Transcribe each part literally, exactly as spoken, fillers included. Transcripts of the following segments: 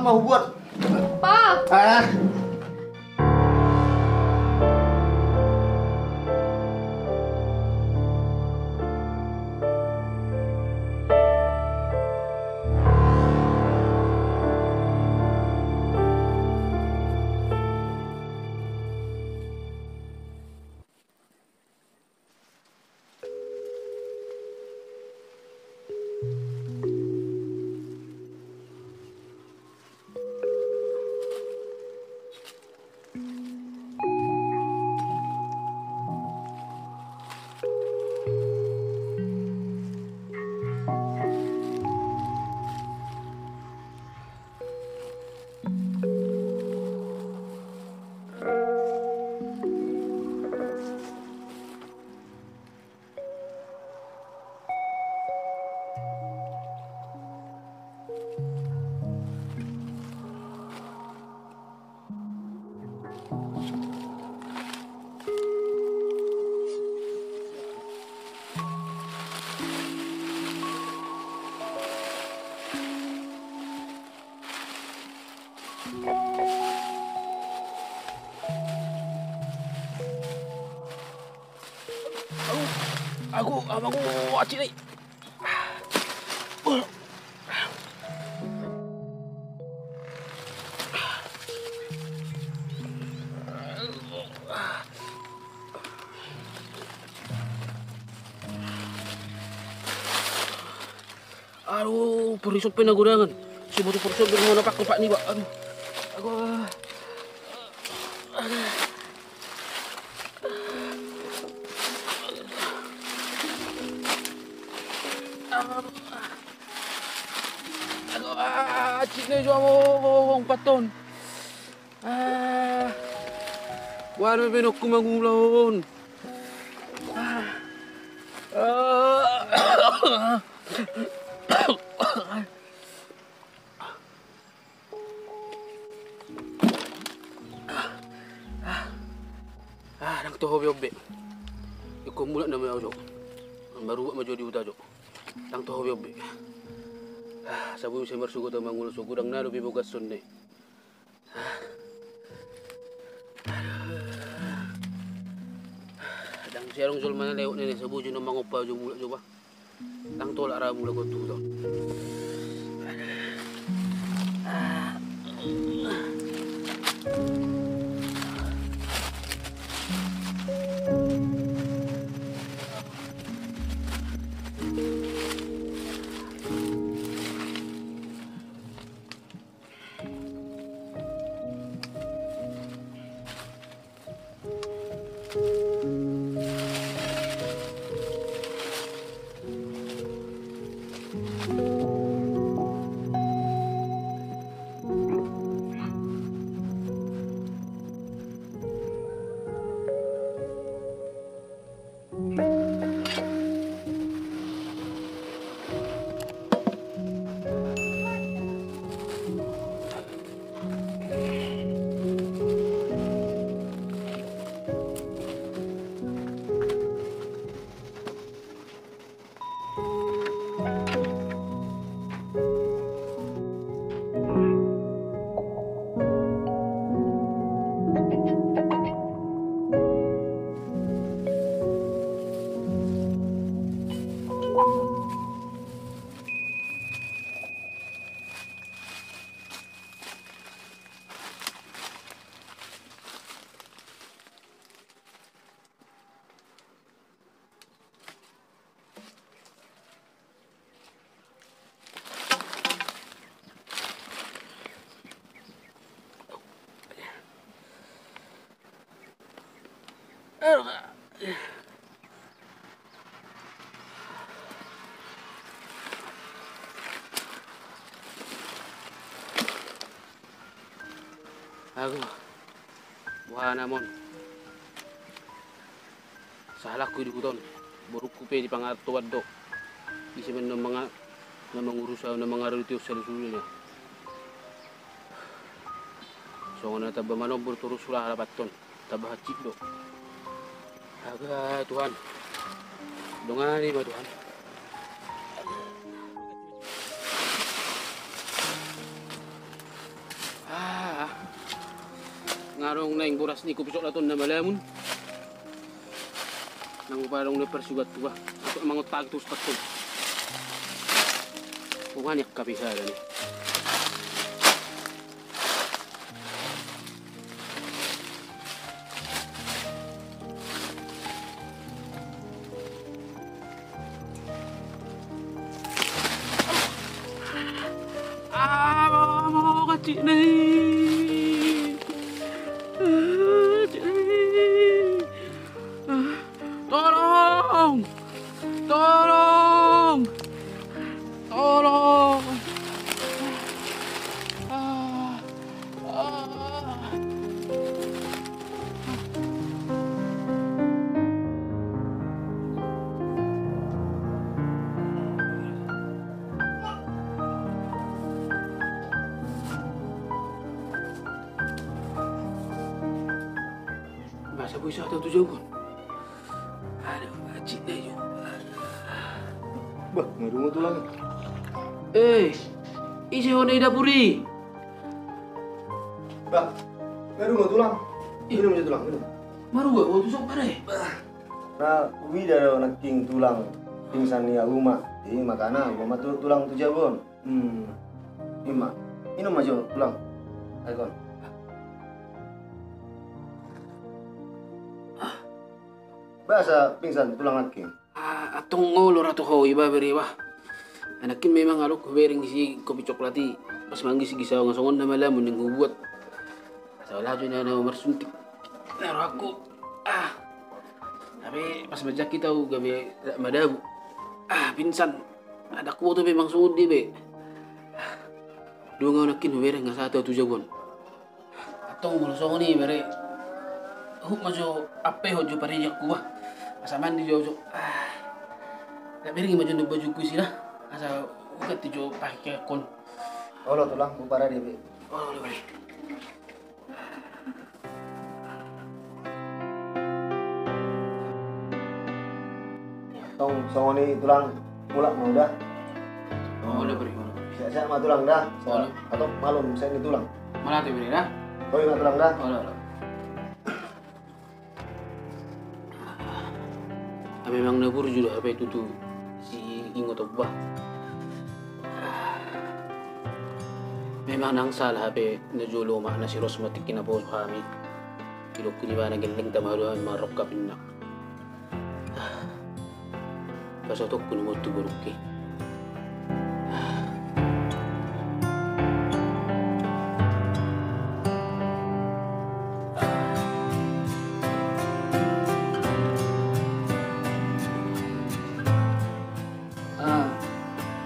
Mau buat. Pa! Ah. Aduh, aduh, amang, aduh, aci dai. Aduh, porisop pe na godangan. Siboto porisop pe na pakke pat niba. Aduh. Aduh. Aduh, ah, cik ne jo amang, paton. Ah. Boha ma baenonku mangula on. Ah. Ah. Ah, ndang toho be on be. Ingkon mulak nama au jo. Marubat ma jo di huta jo. Ndang toho be on be. Ah, sabun sai marsogot au mangula, so godang na dope bogashon ne. Ah. Aduh. Ndang sai adong jolma na lewat ne, so boi jo na mangompa jo mulak jo ba. Ndang tolap ra mulak on tu huta on. Aduh. Boha nama on? Sahalakku di huta on, borungku pe di pangarantoan do. Ise ma na manga-, na mangurus au, na mangaradoti au saluhutna. Songon na tamba manombur torus ulaon halak on, tamba hansit do. Aga Tuhan, dongani ma Tuhan. Adong naeng boras ni kopi coklat on na malamun. Nang upa adong na parsugatan tuba. Aku mangot pagi tu spat on. Bungani angka bisa ada ni. Ah, mama, mama, kecil ni. Ah, kecil ni. Ah, tolong! Tolong! Tolong! Ah, ah. Masa boi sahat au tu jabu on? Aduh, acit na jo. Bah, nga dung tulang. Eh, ise ho na di dapur i? Bah, nga dung tulang. Ih. Minum jo tulang, minum. Marua ho tu son, pare. Bah. Na huida do nangkin tulang pingsan i, au ma. I makana hubaen ma tu tulang tu jabu on. Hmm. I ma. Minum ma jo tulang. Ayo kon. Boasa pingsan tulang nangkin? Ah, antong olo ra tu ho iba, bere, bah. Nangkin memang adong hubereng disi kopi coklat i. Pas mangan disi, gisa nga songon na malamun naeng hubuat. Asa laju na, na marsuntik na rohangku. Ah. Tapi pas manjangkit au gabe madabu. Ah, pingsan. Ndang huboto be manang songon dia be. Dung au nangkin hubereng nga sahat au tu jabu on. Antong molo songon i, bere, huhut ma jo ampehon jo paridianku, bah. Asa mandi jo au jo. Ah. Ndang bereng ma jo bajungku disi da. Asa huganti jo pakeanhon. Olo tulang, huparade be. Olo, olo, bere. Antong songon i tulang, mulak ma au da. Olo, bere, olo. Sehat-sehat ma tulang da. Olo. Antong malum, sehat ni tulang. Mauliate, bere, da. Olo ma tulang da. Olo, olo. Memang na burju do hape tutu si Ingot on, bah. Memang ndang salah hape na jolo omakna si Rosma tingki naposo hami. Didok ibana gelleng tama do hami marrongkap, ninna. Pasahatonku ma on tu borungki. Ah.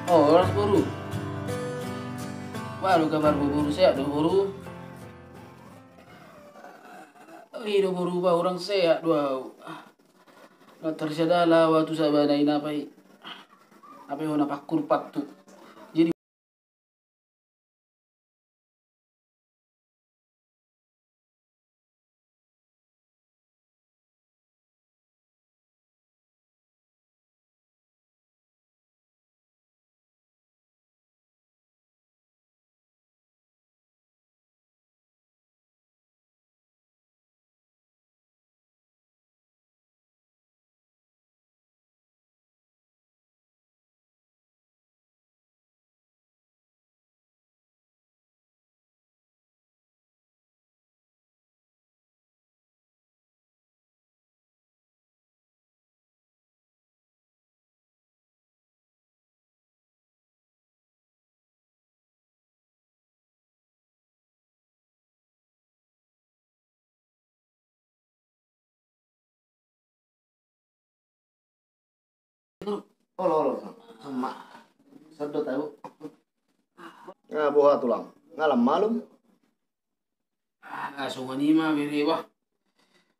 Oh, horas, boru. Bah, do kabar, boru, sehat do, boru? Oh, i do, boru, bah, hurang sehat do au. Na tarsadala au tu sabana i, napa i? Hape ho na pangkur pantu. Jadi Olo, olo, sama. Sedot au. Nga boha tulang? Nga lam malum? Ah, songon i ma, bere, bah.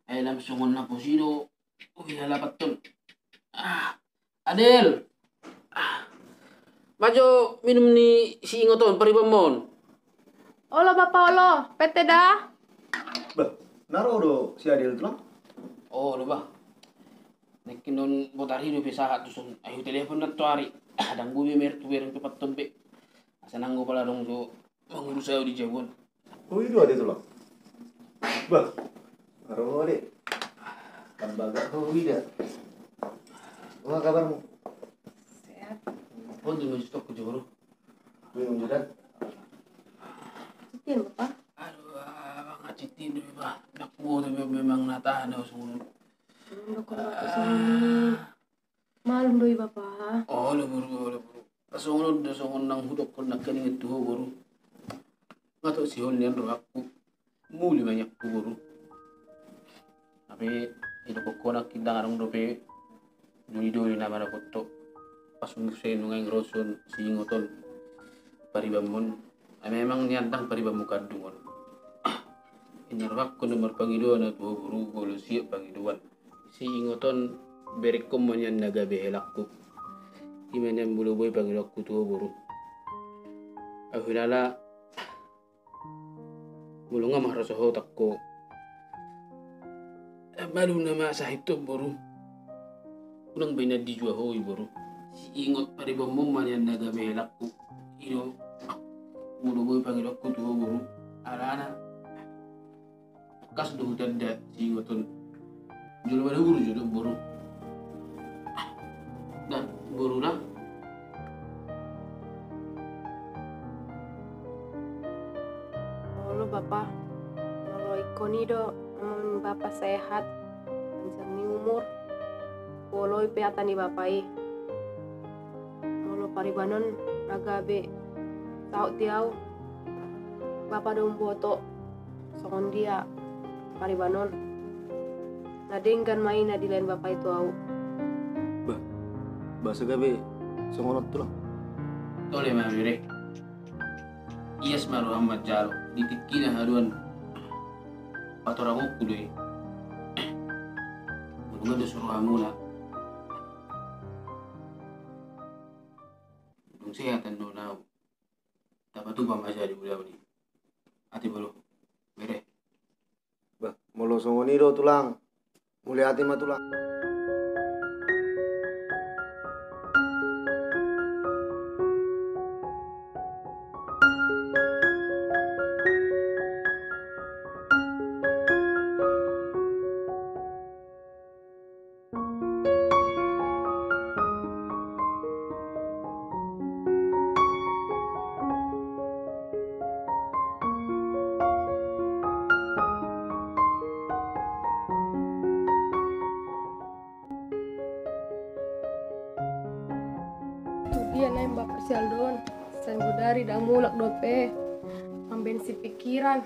Ai lam songon na posi do. Ui, ala patton. Ah, Adel. Ah. Majo minum ni si Ingot on, pariban ma on. Olo, Bapa, olo. Pete da. Bah, na ro do si Adel, tulang? Olo, bah. Nangkin on botar i dope sahat tu son. Ai hutelepon nantoari. Ndang boi be mer tu bereng pe patton be. Asa nanggo pala adong jo mangurus au di jabu on. Oh, i do ate, tulang. Bah, aro ho, Dek. Tambah gak ho ida. Wah, kabarmu? Sehat. Oh, di masjid aku joro. Minum juga. Citin, Bapak. Aduh, ah, Bang, citin dulu, Bah. Nak gua tuh memang natah ada usul. Belum dokter waktu sana. Malum do i, Bapa. Olo boru, olo boru. Songon on do, songon nang hudokkon nangkiningan tu ho boru. Nga tok sihol nian rohangku. Muli ma nian hu boru. Tapi didokkon ho nangkin ndang adong dope doli-doli na manopot ho. Pas muse nunga ro songon si Ingot on paribanmon. Ai memang nian ndang paribanmu kandung on. Inna rohangku na marpangidoan au tu ho boru, molo siap pangidoan. Si Ingot on berengkon ma nian na gabe helangku. I ma nian molo boi pangidoanku tu ho boru. Au hinala molo nga marasa ho tangko. Malum nama sahit on boru. Unang baen na dijua ho i boru. Si Ingot paribanmon ma nian na gabe helangku. I do molo boi pangidoanku tu ho boru. Alana. Kas do hutanda si Ingot on. Jolo mana boru, jolo boru. Nah, boru na. Olo, Bapa. Molo ingkon i do, mm, Bapa sehat. Panjang ni umur. Huoloi pe hata ni Bapa i. Molo paribanon na gabe saut di au, Bapa do umboto songon dia paribanon. Na denggan ma i na dilaen Bapa i tu au. Bah, boasa gabe songon on, Tulang? Tole ma, Bere. Ias ma roham manjalo di tingki na haduan. Patorangonku do i. Molo nga do so rohamuna, dung sehat annon au, tapatupa ma sadia ulaon i. Ate, Bere. Bah, molo songon i do, Tulang. Mauliate ma, Tulang. Tu dia naeng Bapa si Aldo on, sai bodari ndang mulak dope. Mambensin pikiran.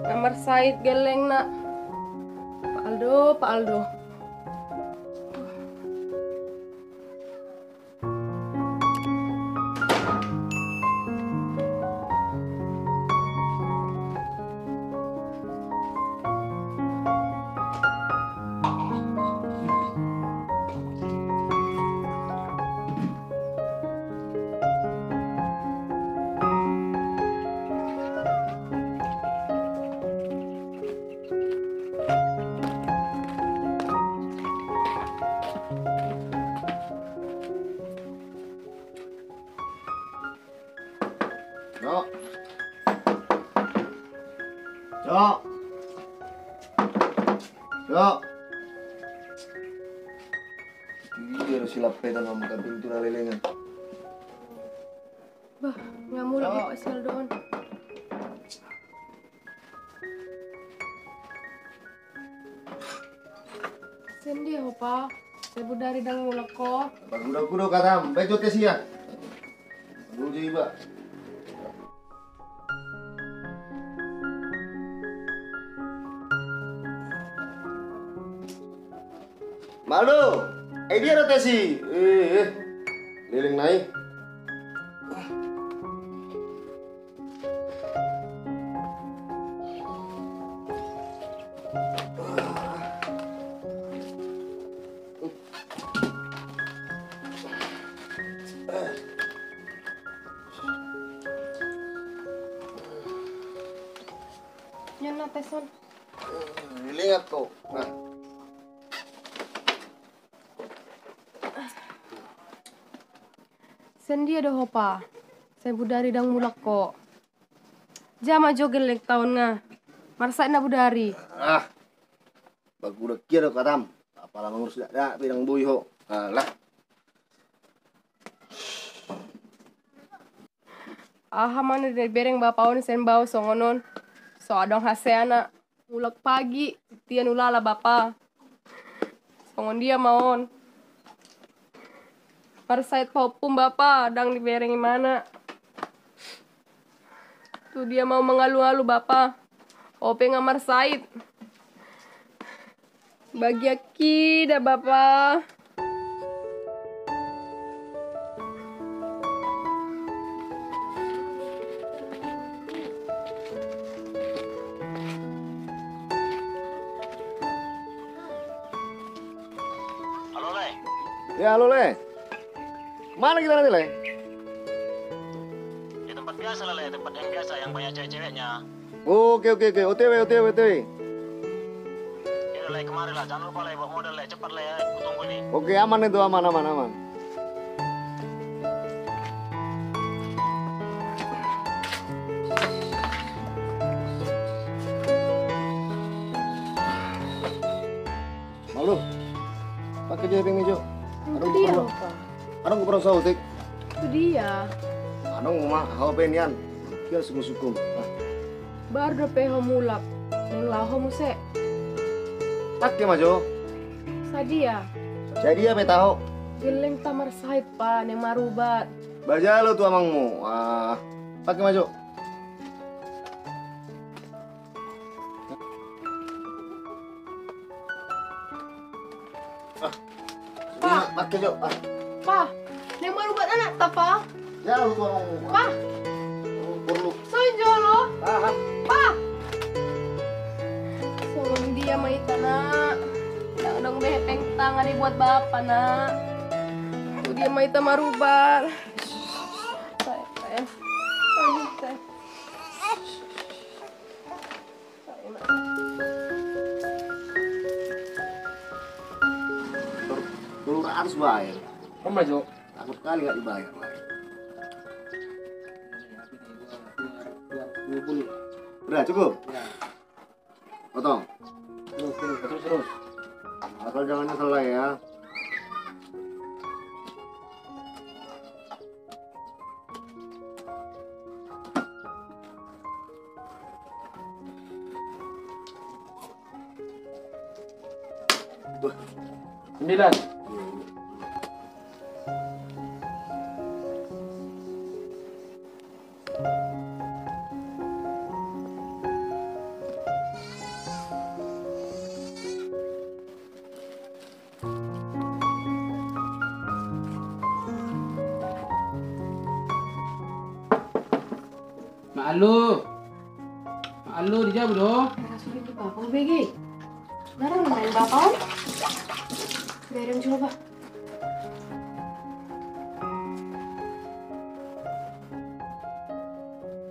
Na marsahit gellengna. Pa Aldo, Pa Aldo. Cok. Cok. Cok. Dia harus silap pegang sama kambing itu na lelengan. Bah, nga mulak Bapa si Aldo on. Sian dia ho, Pa? Sai bodari ndang mulak ho. Paguda-guda katam, baen jo tes i. Dulu jo iba. Malo, ai dia do tes i. Eh, eh. Leleng nai. Nian na tes on. Leleng ho. Nah. Sian dia do ho, Pa? Sai bodari ndang mulak ho. Jama jo gellengta on nga. Marsahit na bodari. Ah. Bagudang hia do katam. Apala mangurus dakdak pe ndang boi ho. Alah. Aha ma na dibereng bapa on sian baoa songon on? So adong haseana. Mulak pagi, tian ulala bapa. Songon dia ma on? Marsahit pahompum bapa, ndang dibereng imana. Tu dia ma on mangalualu bapa? Ho pe nga marsahit. Bagian hida bapa. Halo, Le. Ya, halo, Le. Mana kita nanti, Le? Di tempat biasa lah, Le. Tempat yang biasa, yang banyak cewek-ceweknya. Oke, oke, oke. O T W, O T W, O T W. Ya udah, Le, kemari lah. Jangan lupa, Le, bawa modal, Le. Cepat, Le, ya. Kutunggu ini. Oke, aman itu, aman, aman, aman. Malu. Pakai jo hepeng i jo. Adong dia, Pak. Adong keperluan saotik. Tu dia. Adong ma, hau pe nian. Dia sungguh-sungguh. Baru dope ho mulak. Naeng laho muse. Pakai ma jo. Sadia. Sadia pe taho. Gelleng ta marsahit, Pak, naeng marubat. Bajalo tu amangmu. Ah, pakai ma jo. Ah. Pa. Pakai jo. Ah. Pa. Naeng marubat anak ta, Pa. Ya, lu tuang. Pa. Perlu. Songon jolo. Ah. Pa. Songon dia ma hita, Nak? Ndang adong be hepeng ta nga dibuat bapa, Nak. Tu dia ma hita marubat? Aduh, teh. Dua ratus bayar. Apa, Jo? Takut kali nggak dibayar, Pak. Dua puluh. Udah cukup? Ya. Potong. Terus, terus, terus, terus. Asal jangan nyesel lah ya. Sembilan. Mak Alu. Mak Alu, di jabu do? Nah, sorry, Pak. Kau bege. Barang main bapa on. Bereng coba.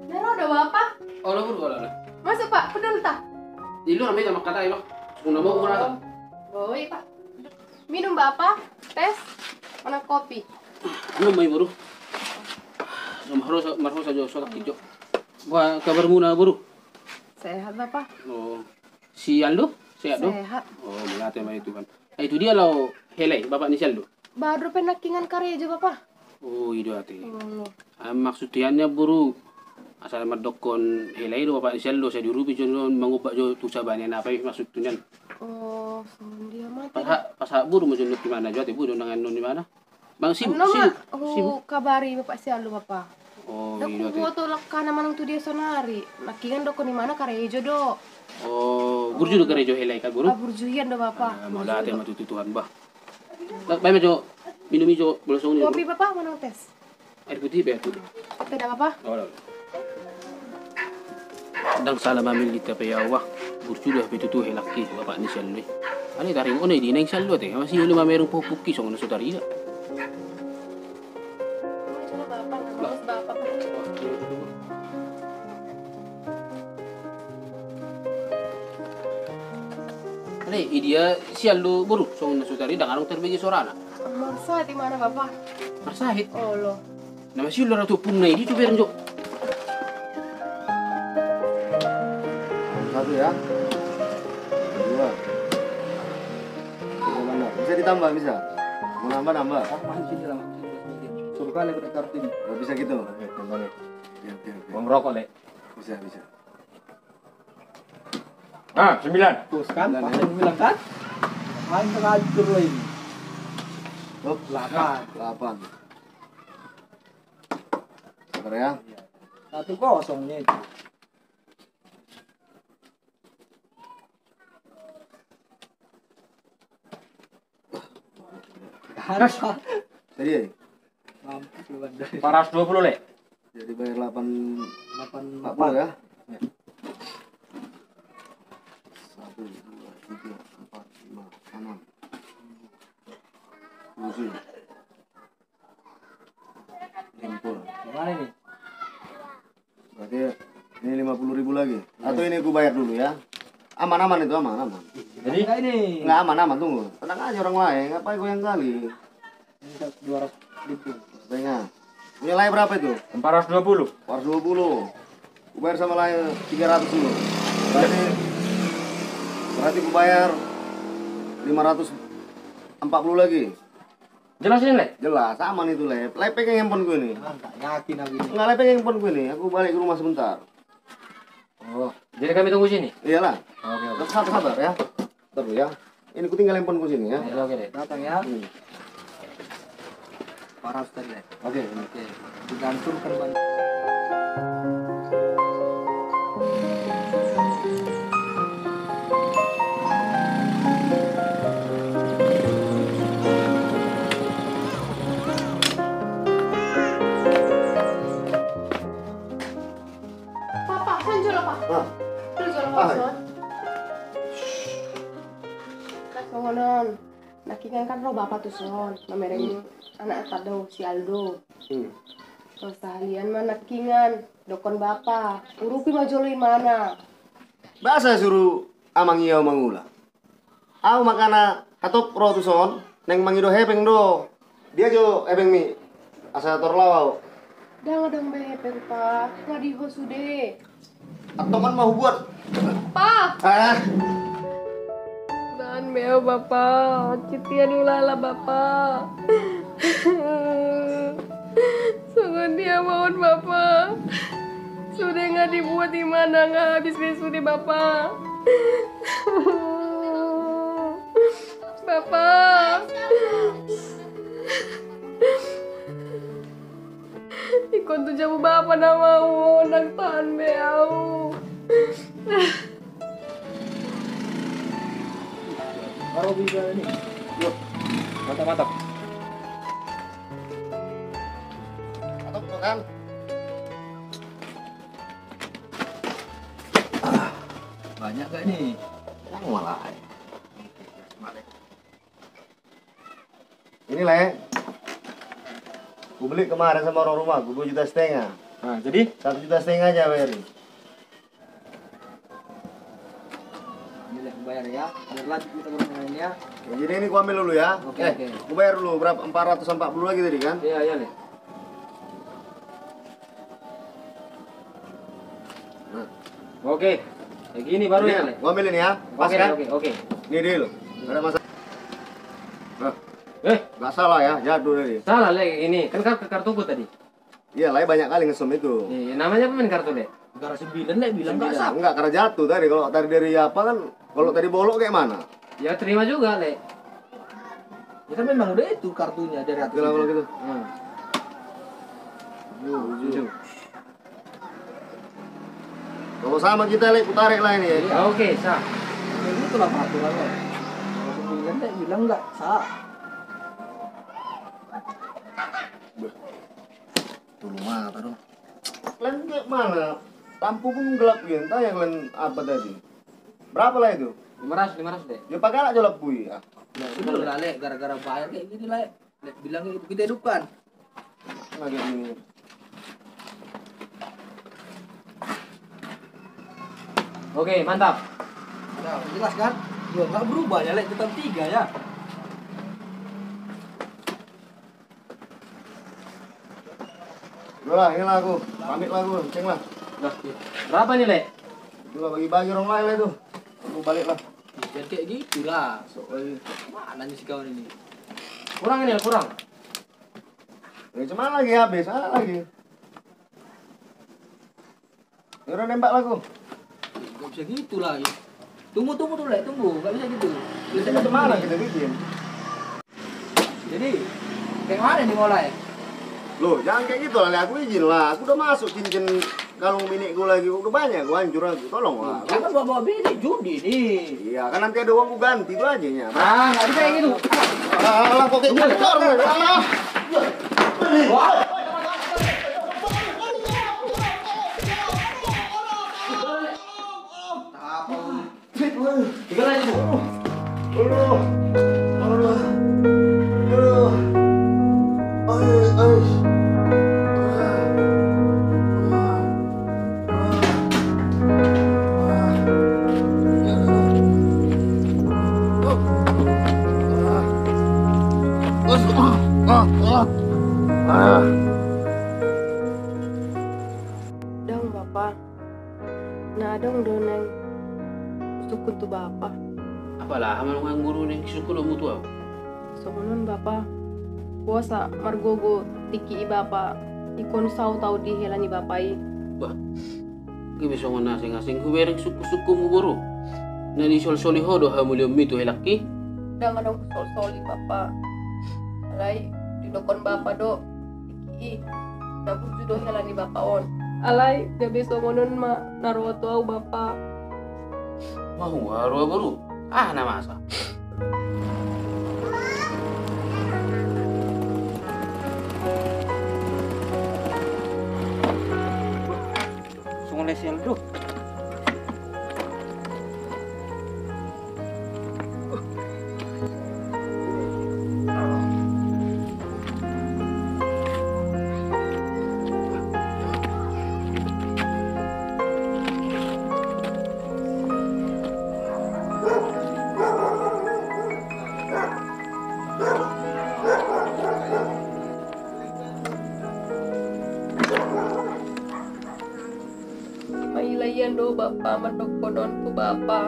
Naro do bapa? Olo, Bur, olo, olo. Masuk, Pak, pedul ta? Di luar meja makatai, Pak. Sungguh namo kurasa. Boi, Pak. Minum bapa, tes, mana kopi? Minum mai, Buru. Marhosa, marhosa jo, sotak jo. Buat kabarmuna, Buru? Sehat, Bapa. Oh. Si Aldo? Sehat do? Sehat. Oh, mauliate ma di Tuhan. Ai tu dia laho hela i, bapa ni si Aldo? Baru pe nangkingan karejo, Bapa. Oh, i do ate. Oh. Ah, maksudna, Buru, asal mandokkon hela i do bapa ni si Aldo, sai diurupi jo on, mangubak jo tu Sabania, na apa i maksudna? Oh, songon dia ma ate. Pasahat, pasahat Buru ma jo on tu imana jo ate, Buru, unang annon imana. Bang, sibuk, sibuk, sibuk. Kabari bapa si Aldo, Bapa. Oh, i do ate. Ndang huboto langkana manang tu dia saonari. Nangkingan dokkon imana karejo do. Oh, burju do karejo hela i, Buru? Ah, burju hian do, Bapa. Ah, mauliate ma tu Tuhan, bah. Baen ma jo, minum i jo, bolsong ni. Kopi, Bapa, manang tes? Air putih, air putih. Oke dah, Bapa. Olo, olo. Ndang sala mamillit hape au, bah. Burju do hape tutu helangki, bapa ni si Aldo i. Alai taringot on, i di naeng si Aldo ate, masih uli mamereng pupukki songon na so tarida. Alai, i dia si Aldo, Buru, songon na so tarida, ndang adong tarbege sorana. Marsahit imana, Bapa. Marsahit? Olo. Na masih uli ra tu pungna i di tu bereng jo. Satu Ya. Dua. Tiga bandar. Bisa ditambah, bisa. Mau nambah, nambah. Apa sih dalam? Suruh kali pakai kartu ini. Nggak bisa gitu. Oke, tambah, Le. Oke, oke, oke. Uang rokok, Le. Bisa, bisa. Ah, sembilan. Tuh, kan? Sembilan, ya. Pas lu bilang, kan? Main teratur lo ini. Hop. Delapan. Delapan. Sabar ya. Satu kosong nih. Harus. Tadi ya? Mampus lu, Bang. Empat ratus dua puluh, Le. Jadi bayar delapan, delapan empat puluh ya? Ya. Satu, dua, tiga, empat, lima, enam, tujuh. Lima puluh. Gimana ini? Berarti ini lima puluh ribu lagi. Iya. Atau ini aku bayar dulu ya? Aman, aman itu, aman, aman. Jadi? Enggak ini. Enggak aman, aman, tunggu. Tenang aja orang lain, ngapain goyang kali? Ini dua ratus ribu. Setengah. Punya lae berapa itu? Empat ratus dua puluh. Empat ratus dua puluh. Ku bayar sama lae tiga ratus dulu. Berarti, berarti ku bayar lima ratus empat puluh lagi. Jelas ini, Le? Jelas, aman itu, Le. Lae pegang handphone ku ini. Mantap, yakin aku ini. Enggak, lae pegang handphone ku ini. Aku balik ke rumah sebentar. Oh, jadi kami tunggu sini? Iyalah. Oke, oke. Sabar, sabar ya. Ntar dulu ya. Ini ku tinggal handphone ku sini ya. Oke, oke, Le. Datang ya. Hmm. Parah tadi, Le. Oke. Oke. Digantung kan, Bang. Papa, san jolo, Pa. Ah. Lu jolo, Pa, son. Nah, songon on. Nangkiningan kan ro bapa tu son, mamereng anak tado, si Aldo. Hmm. Sahalian ma nangkiningan, dokkon bapa. Urupi ma jolo imana. Boasa suru amang i au mangula? Au makana hatop ro tu son, naeng mangido hepeng do. Dia jo hepengmi, asa torlao au. Ndang adong be hepeng, Pa, nga di ho sude. Antong on ma hubuat. Pa! Ah. Tahan be au, Bapa. Citian ulala, Bapa. Songon dia ma on, Bapa. Sude nga dibuat imana, nga habis be sude, Bapa. Bapa. Ingkon tu jabu bapa nama au, ndang tahan be au. Baru bisa ini. Yuk. Mantap, mantap. Mantap, kan? Ah, banyak gak nih? Yang mulai. Ini, Le. Ku beli kemarin sama orang rumah, ku dua juta setengah. Nah, jadi? Satu juta setengah aja bayarin. Ini, Le, ku bayar ya. Biar lanjut kita bermain ya. Ya, jadi ini ku ambil dulu ya. Oke, eh, oke. Ku bayar dulu berapa? Empat ratus empat puluh lagi tadi kan? Iya, iya, Le. Nah. Oke. Kayak gini baru ya, Le? Gua ambil ini ya. Pas kan? Oke, oke, oke. Ini deal. Ada masalah. Nah. Eh, nggak salah ya, jadul tadi. Salah, Le, ini. Kan kar-, kartuku tadi. Iya, Le, banyak kali ngesom itu. Iya, namanya apa main kartu, Le? Gara sembilan, Le, bilang nggak sah. Enggak, karena jatuh tadi. Kalau tadi dari apa kan, kalau tadi bolok kayak mana? Ya, terima juga, Le. Ya kan memang udah itu kartunya dari atas. Kalau gitu. Hmm. Tujuh, tujuh. Kalau sama kita, Le, ku tarik lah ini ya. Iya, oke, sah. Ya, itulah peraturan, Le. Kalau sembilan, Le, bilang nggak sah. Beh. Tulu mata dong. Kalian kayak mana? Lampu pun gelap gini, entah yang kalian apa tadi. Berapa lah itu? Lima ratus, lima ratus, Le. Ya, pakai aja lampu ya. Nah, sudah lah, Le, gara-gara bayar kayak gini lah, Le. Bilang itu kita hidupkan. Nah, kayak gini. Oke, mantap. Nah, jelas kan? Ya, nggak berubah ya, Le. Tetap tiga ya. Udah lah, inilah aku. Pamit lah aku, kencing lah. Nah, berapa nih, Le? Lah, bagi-bagi orang lain lah itu. Aku balik lah. Jangan kayak gitu lah. So, eh, mana nih si kawan ini? Kurang ini, kurang. Ya, cuma lagi habis, ah, lagi. Ya udah, nembak lah aku. Gak bisa gitu lah. Tunggu, tunggu dulu, tunggu. Gak bisa gitu. Terus ini gimana kita bikin? Jadi, kayak mana nih mulai? Loh, jangan kayak gitu lah, Le. Aku izin lah. Aku udah masuk cincin kalung bini gue lagi. Udah banyak gue hancur lagi. Tolong lah. Jangan bawa-bawa bini, judi nih. Iya, kan nanti ada uang gue ganti itu aja ya. Ah, nggak bisa kayak gitu. Alah, kok kayak gitu? Alah. Wah. Apa? Tiga lagi, Bu. Aduh. Aduh. Aduh. Ai, ai. Dang, Bapa. Na adong do naeng husungkun tu Bapa. Apala aha ma dongan guru naeng sungkun hamu tu ahu? Songon on, Bapa. Boasa margogo tingki i Bapa, ingkon saut ahu di hela ni Bapa i? Bah, gabe songon na asing-asing hubereng sungkun-sungkunmu, boru. Na disolsoli ho do hamulianmi tu helangki? Ndang adong husolsoli, Bapa. Alai didokkon Bapa do tingki i, na burju do hela ni Bapa on. Alai gabe songon on ma na ro tu ahu, Bapa. Mahua ro, boru? Aha na masa? Songon na sial do. Mailaian do Bapa mandokkon on tu Bapa.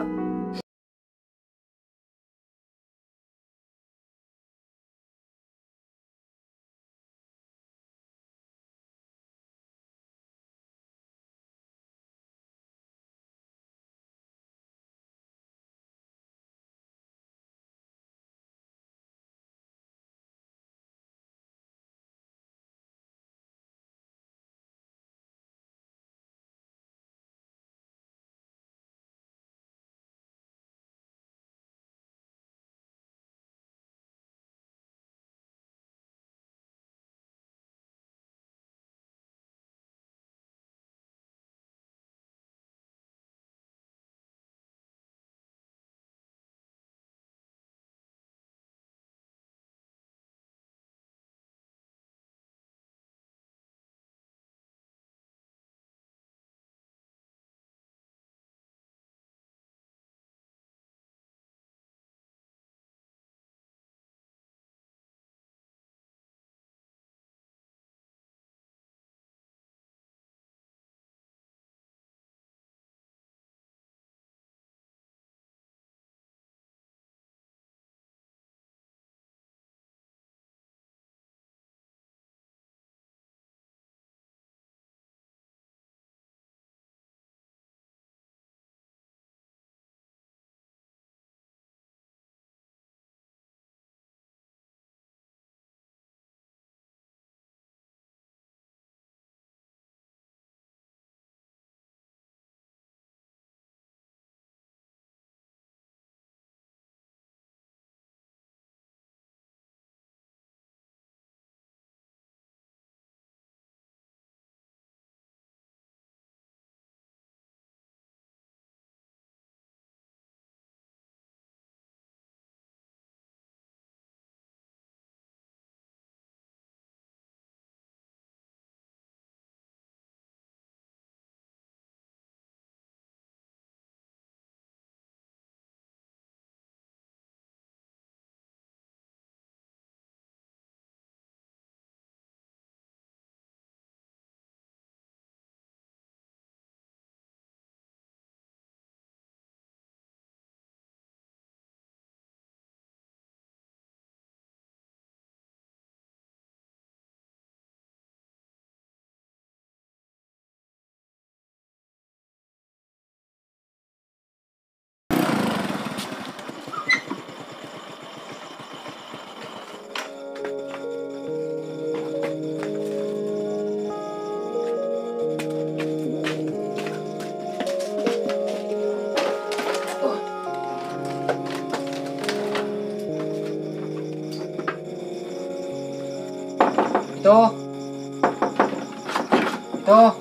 Tuh,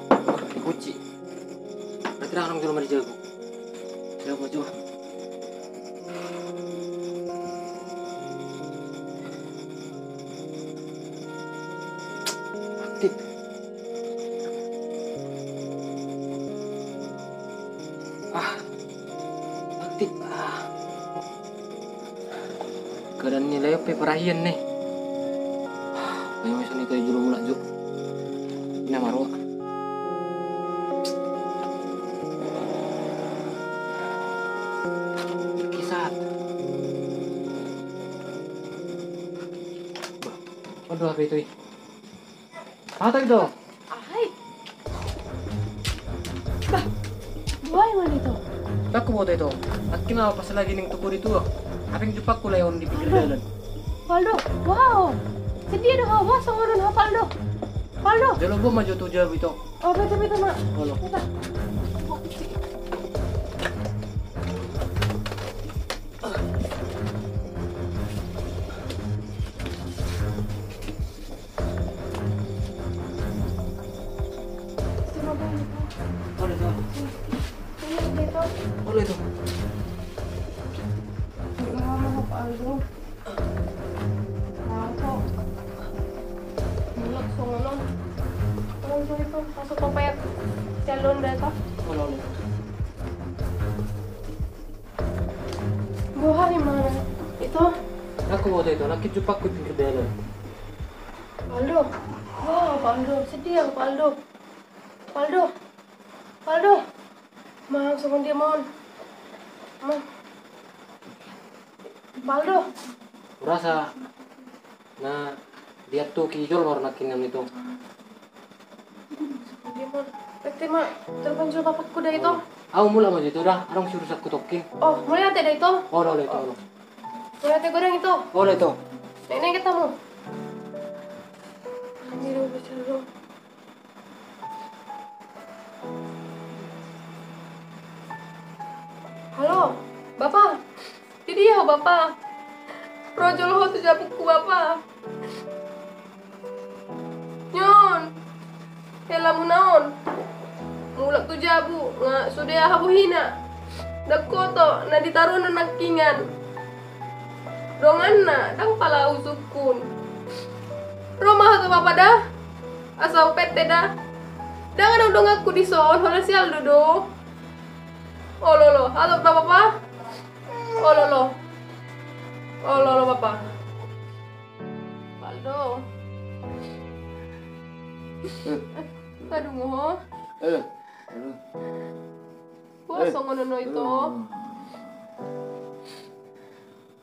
dikunci. Berarti ndang adong jolo marjago. Jago jo. Aktif. Ah, aktif. Ah. Keadaan ni layo pe parahian ne. Layo, songon i tu jolo mulak jo. Ina marua. Kisah. Bah, waduh, apa itu, ih? Aha, Ito? Ahai. Bah, boha ma, Ito? Ndang huboto, Ito. Nangkin au pas lagi ning togor i tuak. Hape jumpangku lae on di pinggir dalan. Paldo, boha ho? Sedia do ho, boha songon on ho, Paldo? Paldo. Jolo boan ma jo tu jabu, Ito. Oh, betul, betul, Mak. Olo. Betul. Olo, Ito. Olo, Ito. Mulak songon on. Olo, Ito. Masuk ko payat. Calon data. Olo, olo. Boha, di mana? Ito? Ndang huboto, Ito, nangkin jumpangku di pinggir dalan. Paldo. Boha, Paldo. Sedia, Paldo. Paldo. Paldo. Mang, songon dia ma on? Mang. Paldo. Hurasa na diantuki jolma ro nangkinan, Ito. Songon dia ma on? Berarti ma telepon jolo bapakku da, Ito. Au mulak ma jo, Ito, da. Adong urusanku tongkin. Oh, mauliate da, Ito. Olo, olo, Ito, olo. Mauliate godang, Ito. Olo, Ito. Naeng, naeng hita hamu. Anjir, udah. Halo, Bapa. Di dia ho, Bapa? Ro jolo ho tu jabungku, Bapa. Nion. Helamuna on. Mulak tu jabu, nga sude aha bohina. Ndang huboto na ditaruhon nangkinan. Donganna, ndang pala au sungkun. Ro ma ho tu Bapa da. Asa hupette da. Ndang adong donganku dison, holan si Aldo do. Olo, olo, halo, Bapa, Bapa. Olo, olo. Olo, olo, Bapa. Paldo. Eh. Tadung ho. Eh. Aduh. Boha songon on ho, Ito? Aduh.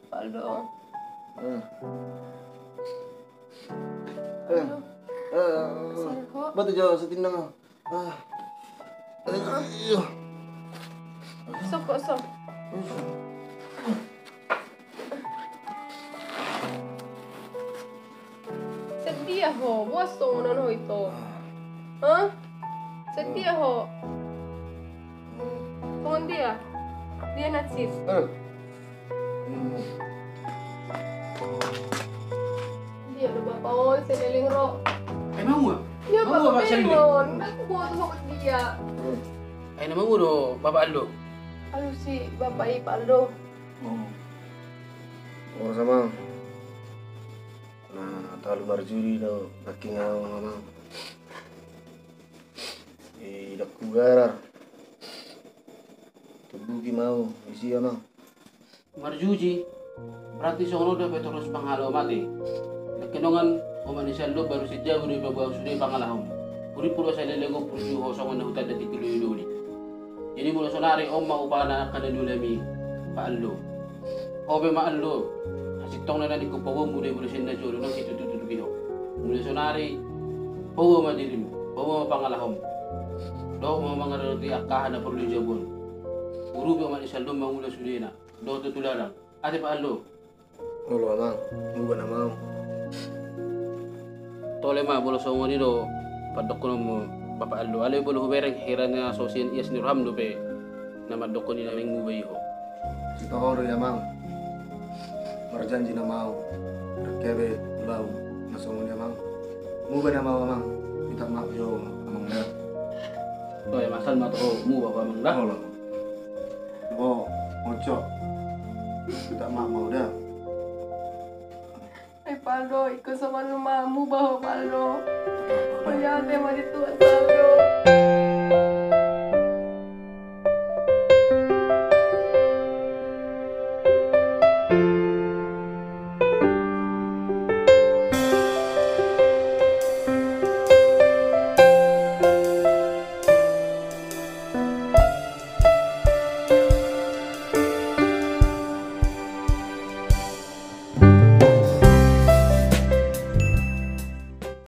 Paldo. Eh. Eh. Paldo. Eh. Sorry ho. Batu jauh setindang. Ah. Ayo. Sok, sok. Sedia ho, boha songon on ho, Ito? Hah? Sedia ho. Songon dia? Dia najis. Eh. Hmm. Dia do Bapa on, seleleng ro. Ai, mamu, ah? Dia mamu, Bapa, Bapa seleleng. Ndang huboto songon dia. Hmm. Ai, na mamu do Bapa Aldo? Alusi Bapa i, Paldo. Oh. Olo, Amang. Na talu marjudi do nangkin au, Amang. Di dangku garar. Tubuki ma au, isi, Amang. Marjudi, berarti songon on do Petrus pangalo mate. Nangkin dongan, omak ni si Aldo baru sijabu do dipaboa au sude pangalahom. Hurippu do saleleng on, purju ho songon na hutanda di pilu-iluni. Jadi molo sonari on ma upana angka na niulami, Pak Aldo. Ho pe ma Aldo, hasintongna na ningku paboaonmu do i, molo sian na jolo, ndang situtu-tutupi ho. Molo sonari, paboa ma dirim, paboa ma pangalahom. Dohot ma mangaradoti angka aha na porlu dijabu on. Urupi omak ni si Aldo mangula sudena. Dohot tu ladang. Ate Pak Aldo. Olo, Amang. Muba na ma au. Tole ma, molo songon i do pandokhononmu, Bapak Aldo. Alai molo hubereng, hira na so sian ias ni roham dope na mandokhon i na naeng muba i ho. Sitongkin do i, Amang. Marjanji nama au. Ndang hea be ulaon na songon i, Amang. Muba nama au, Amang. Minta maaf jo, Amang, da. Oi, masal ma tu ho, mubah ho amang da. Olo. Bo, Oncok. Minta maaf ma au da. Ai Paldo, ingkon songon i ma, mubah ho Paldo. Mauliate ma di Tuhan.